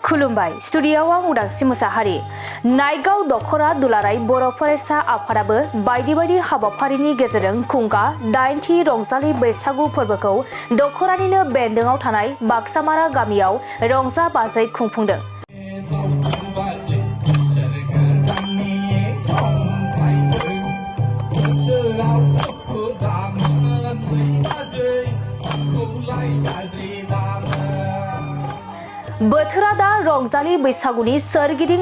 खुलुमबाय स्टुडिय'आव आं उदांस्रि मुसाहारि। नायगाव दख'रा दुलाराय बर' फरायसा आफादाबो बायदि बायदि हाबाफारिनि गेजेरजों खुंगा 8थि रंजालि बैसागु फोरबोखौ दख'रानिनो बेन्दोंआव थानाय बाक्सामारा गामियाव रंजा बाजायै खुंफुंदों। बोथोरा दा रंजालि बैसागुनि सोरगिदिं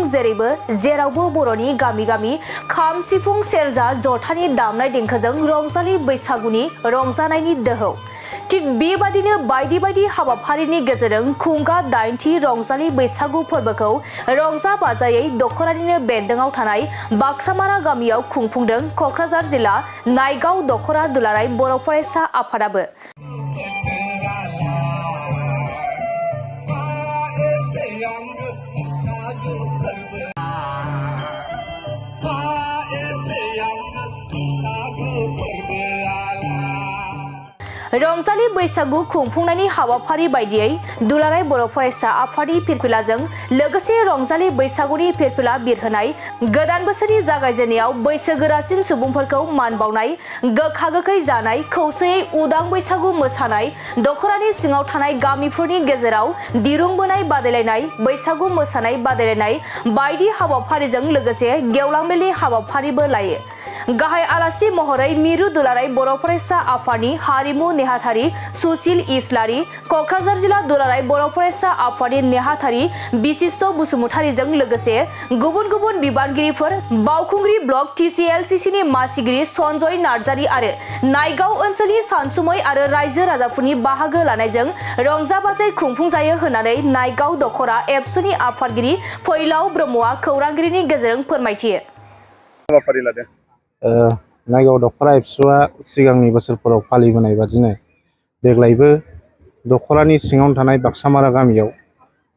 जेरावबो बर'नि गामि गामि खाम सिफुं सेरजा जथानि दामनाय देंखोजों रंजालि बैसागुनि रंजानायनि दोहौ। थिग बेबादिनो बायदि बायदि हाबाफारिनि गेजेरजों खुंगा 8थि रंजालि बैसागु फोरबोखौ रंजा बाजायै दख'रानिनो बेन्दोंआव थानाय बाक्सामारा गामियाव खुंफुंदों क'क्राझार जिल्ला नायगाव दख'रा दुलाराय बर' फरायसा आफादाबो। रंजालि बैसागु खुंफुंनायनि हाबाफारि बायदियै दुलाराय बर' फरायसा आफादनि फिरफिलाजों लोगोसे रंजालि बैसागुनि फिरफिला बिरहोनाय, गोदान बोसोरनि जागायजेननायाव बैसोगोरासिन सुबुंफोरखौ मान बावनाय, गोखा गोखै जानाय, खौसेयै उदां बैसागु मोसानाय, दख'रानि सिङाव थानाय गामिफोरनि गेजेराव दिरुं बोनाय बादायलायनाय, बैसागु मोसानाय बादायलायनाय बायदि हाबाफारिजों लोगोसे गेवलां मेलनि हाबाफारिबो लायो। गाहाय आलासि महरै मिरु दुलाराय बर' फरायसा आफादनि हारिमु नेहाथारि सुसिल इस्लारि, क'क्राझार जिल्ला दुलाराय बर' फरायसा आफादनि नेहाथारि बिशिष्ट बसुमतारिजों लोगोसे गुबुन गुबुन बिबानगिरिफोर, बावखुंग्रि ब्लक TCLCCनि मासिगिरि सन्जय नार्जारि आरो नायगाव ओनसोलनि सानसुमै आरो रायजो राजाफोरनि बाहागो लानायजों रंजा बाजायै खुंफुंजायो होननानै नायगाव दख'रा एबसुनि आफादगिरि फैलाव ब्रह्मआ खौरांगिरिनि गेजेरजों फोरमायथियो। नायगाव दख'रा एबसुआ सिगांनि बोसोरफोराव फालिबोनाय बादिनो देग्लायबो दख'रानि सिङावनो थानाय बाक्सामारा गामियाव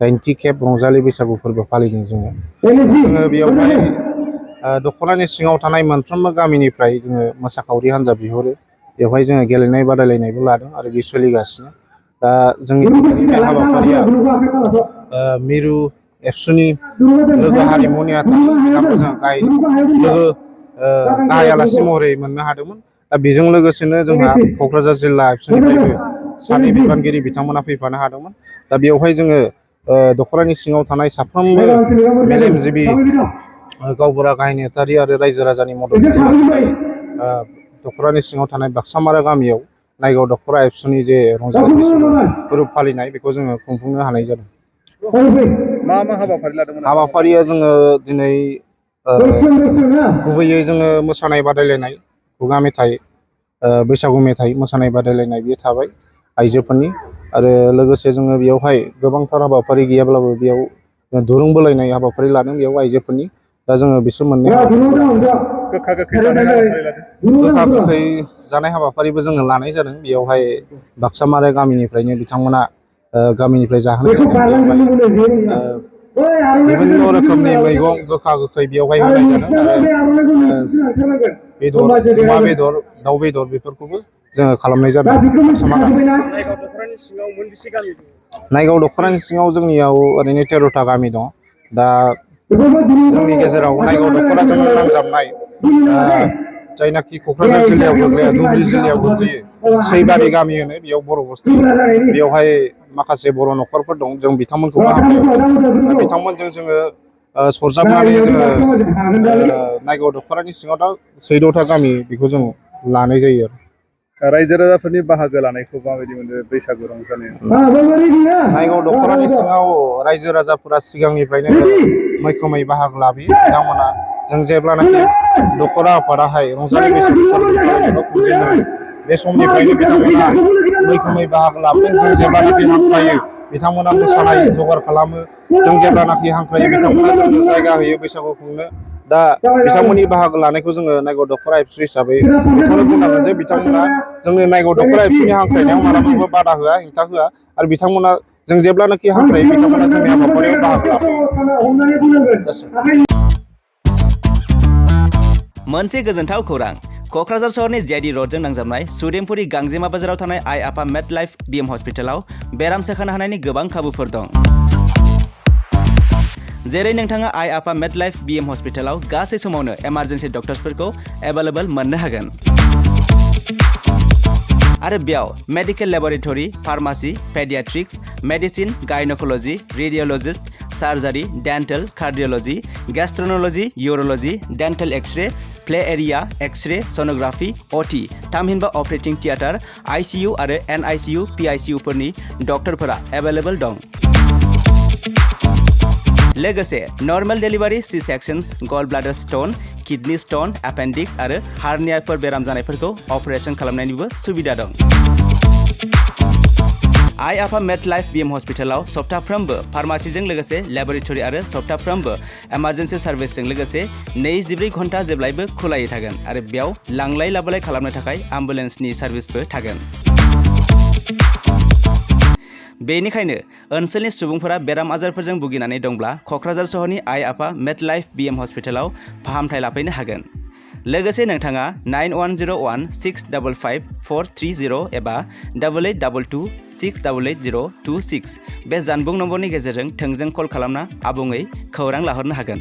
8थि खेब रंजालि बैसागु फोरबो फालिदों। जोङो बेयावहाय दख'रानि सिङाव थानाय मोनफ्रोमबो गामिनिफ्राय जोङो मोसाखावरि हान्जा बिहरो। बेवहाय जोङो गेलेनाय बादायलायनायबो लादों आरो बे सोलिगासिनो। दा जोंनि बे हाबाफारिया मिरु एबसुनि लोगो हारिमु नेहाथारि बिथांमोनजों गाहाय आलासि महरै मोननो हादोंमोन। दा बेजों लोगोसेनो जोंहा क'क्राझार जिल्ला एबसुनिफ्रायबो सानै बिबानगिरि बिथांमोना फैफानो हादोंमोन। दा बेवहाय जोङो दख'रानि सिङाव थानाय साफ्रोमबो मेलेमजिबि गावबुरा गाहाय नेहाथारि आरो रायजो राजानि मदद दख'रानि सिङाव थानाय बाक्सामारा गामियाव नायगाव दख'रा एबसुनि जे रंजालि बैसागु फोरबो फालिनाय बेखौ जोङो खुंफुंनो हानाय जादों। मा हाबाफारि लादोंमोन? हाबाफारिया जोङो दिनै गुबैयै जोङो मोसानाय बादायलायनाय, खुगा मेथाइ, बैसागु मेथाइ मोसानाय बादायलायनाय बे थाबाय आइजोफोरनि, आरो लोगोसे जोङो बेयावहाय गोबांथार हाबाफारि गैयाब्लाबो बेयाव दुरुं बोलायनाय हाबाफारि लादों बेयाव आइजोफोरनि। दा जोङो बिसोर मोननै गोखा गोखै जानाय हाबाफारि लादों। गोखा गोखै जानाय हाबाफारिबो जोङो लानाय जादों। बेयावहाय बाक्सामारा गामिनिफ्रायनो बिथांमोना गामिनिफ्राय जाहोनाय जादों। बिभिन्न रोखोमनि मैगं गोखा गोखै बेयावहाय होनाय जादों आरो बेदर, अमा बेदर, दाउ बेदर बेफोरखौबो जोङो खालामनाय जादों। नायगाव दख'रानि सिङाव जोंनियाव ओरैनो 13था गामि दं। दा जोंनि गेजेराव नायगाव दख'राजों नांजाबनाय जायनाखि क'क्राझार जिल्लायाव गोग्लैयो, धुबुरी जिल्लायाव गोग्लैयो सैबारि गामि होनो, बेयाव बर' बस्ति, बेयावहाय माखासे बर' न'खरफोर दं। जों बिथांमोनखौबो हाबनाय, बिथांमोनजों जोङो सरजाबनानै जोङो नायगाव दख'रानि सिङाव दा 14था गामि बेखौ जों लानाय जायो आरो। रायजो राजाफोरनि बाहागो लानायखौ माबायदि मोनो बैसागु रंजानायाव? नायगाव दख'रानि सिङाव रायजो राजाफोरा सिगांनिफ्रायनो मैखोमै बाहागो लाबोयो। बिथांमोना जों जेब्लानाखि दख'रा आफादाहाय रंजालि बैसागु फोरबो फालिनायखौ खुंजेनो बे समनिफ्रायनो बिथांमोना मैखोमै बाहागो लाबोदों। जों जेब्लानाखि हांख्रायो बिथांमोना मोसानाय जगार खालामो। जों जेब्लानाखि हांख्रायो बिथांमोना जोंनो जायगा होयो बैसागु खुंनो। दा बिथांमोननि बाहागो लानायखौ जोङो नायगाव दख'रा एबसु हिसाबै बेखौनो बुंनांगोन जे बिथांमोना जोंनि नायगाव दख'रा एबसुनि हांख्रायनायाव मालाबाबो बादा होआ, हेंथा होआ, आरो बिथांमोना जों जेब्लानाखि हांख्रायो बिथांमोना जोंनि हाबाफारियाव बाहागो लाफैयो। मोनसे गोजोनथाव खौरां, क'क्राझार सहरनि JD र'डजों नांजाबनाय सुदेमपुरि गांजेमा बाजाराव थानाय आइ आफा मेड लाइफ BM हस्पिटालाव बेराम सोखानो हानायनि गोबां खाबुफोर दं। जेरै नोंथाङा आइ आफा मेडलाइफ BM हस्पिटालाव गासै समावनो इमारजेन्सि डक्टर्सफोरखौ एभेलेबल मोननो हागोन। आरो बेयाव medical laboratory, pharmacy, paediatrics, medicine, gynaecology, radiologist, surgery, dental, cardiology, gastroenterology, urology, dental x-ray, play area, x-ray, sonography, OT, थामहिनबा ऑपरेटिंग थिएटर, ICU आरो NICU, PICU फोरनि डक्टरफोरा एभेलेबल दं। लोगोसे normal delivery, C sections, gall bladder stone, kidney stone, appendix आरो हार्नियाफोर बेराम जानायफोरखौ अपारेशन खालामनायनिबो सुबिदा दं। आइ आफा मेडलाइफ BM हस्पिटालाव सप्ताफ्रोमबो फार्मासीजों लोगोसे लेबरेटरी आरो सप्ताफ्रोमबो इमारजेन्सि सार्भिसजों लोगोसे 24 घन्टा जेब्लायबो खुलायै थागोन आरो बेयाव लांलाय लाबोलाय खालामनो थाखाय एम्बुलेन्सनि सार्भिसबो थागोन। बेनिखायनो ओनसोलनि सुबुंफोरा बेराम आजारफोरजों भुगिनानै दंब्ला क'क्राझार सहरनि आइ आफा मेडलाइफ BM हस्पिटालाव फाहामथाय लाफैनो हागोन। लोगोसे नोंथाङा 9101655430 एबा 8822688026 बे जानबुं नम्बरनि गेजेरजों थोंजों कल खालामना आबुङै खौरां लाहरनो हागोन।